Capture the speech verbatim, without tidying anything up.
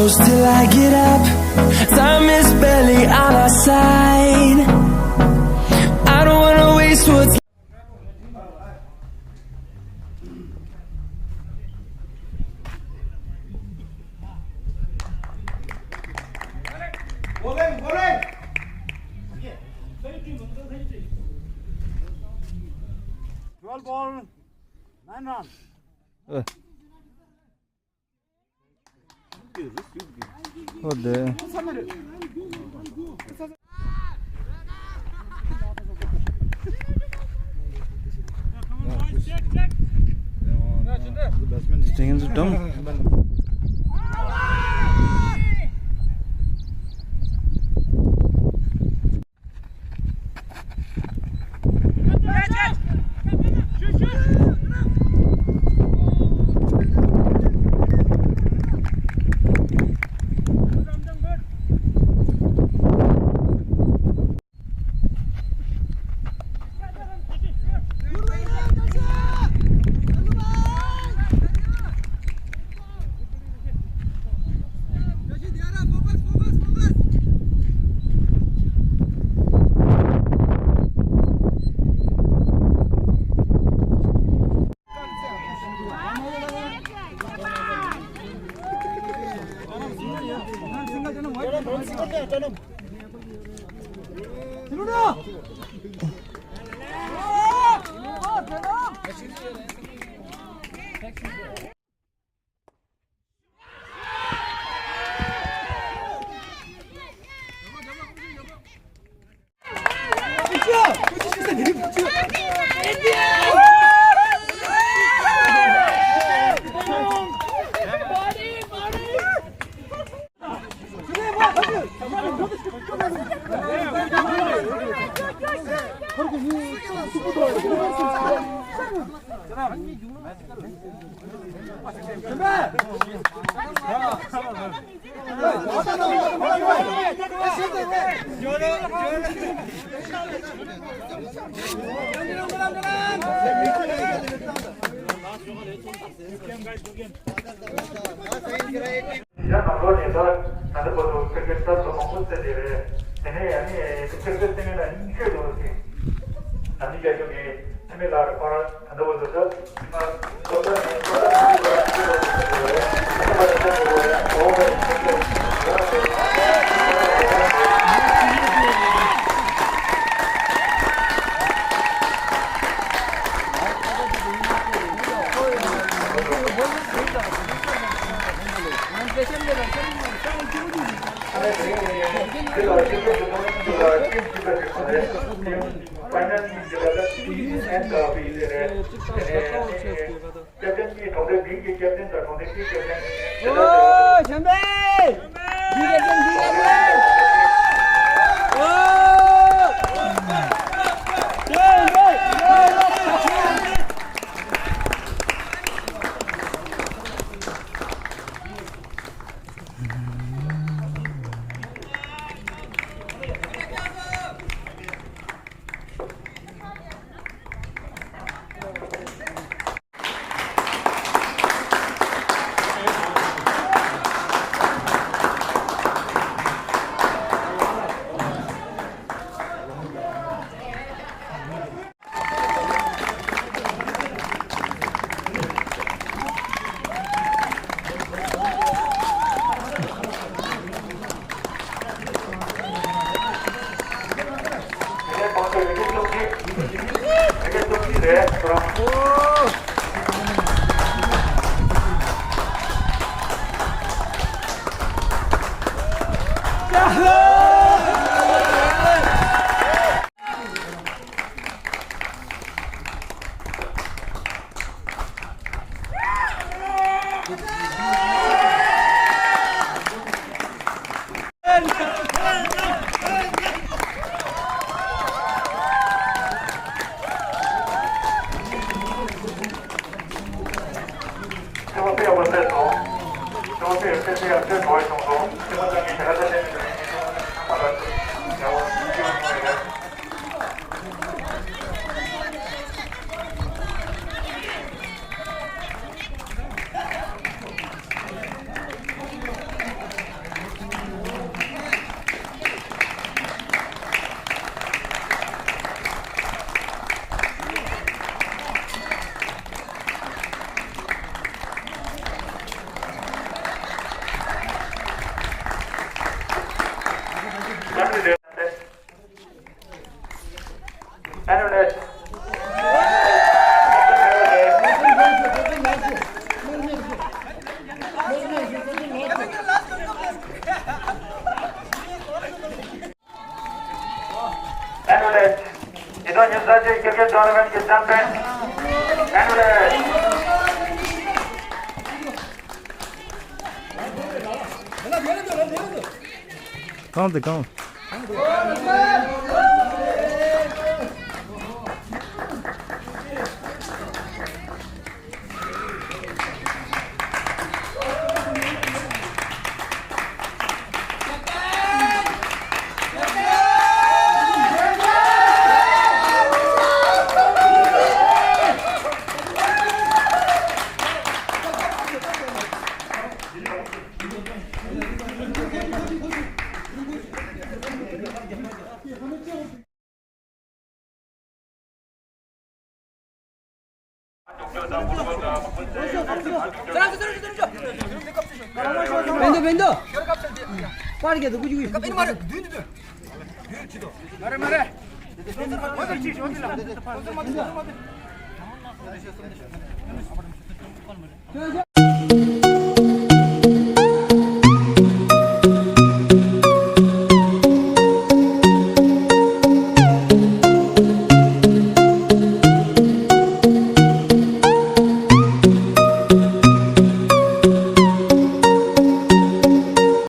Till I get up, time is barely on our side. I don't wanna waste what's Twelve ball, nine runs. What the? Taking the dump. ཡང་ང་ཚོ་ནས་ད་ད་ལྟ་བར་དུ་ཁྱེད་ཀྱི་ཚབ་ཚོ་མང་པོ་བཙལ་ཏེ་རེད། དེ་ནས་ཡང་ནས་ཁྱེད་ཀྱི་སེམས་ལ་སྙིང་ཁྱོད་དུ་ཟིན། ད་ནི་རྒྱ་ཁྱོད་ཀྱི་ཚེ་མི་ལ་རེ་ཁོ་རང་ད་ལྟ་བར་དུ་ད་ང་ཚོ་ད་ནས་ཁོ་རང་ཚོ་ལ་ཁྱེད་ཀྱི་ཚབ་ཚོ་རེད། ཁྱེད་ཀྱི་ཚབ་ཚོ་རེད། ཨོ། བྱམས་པས། འདི་ག་ཅན། འདི་ག་ཅན། ཨོ། བྱམས་པས། Annual, ཉི་ཤུ་རྩ་གཅིག་cricket tournament གི་champion, annual། གང་དེ་གང་།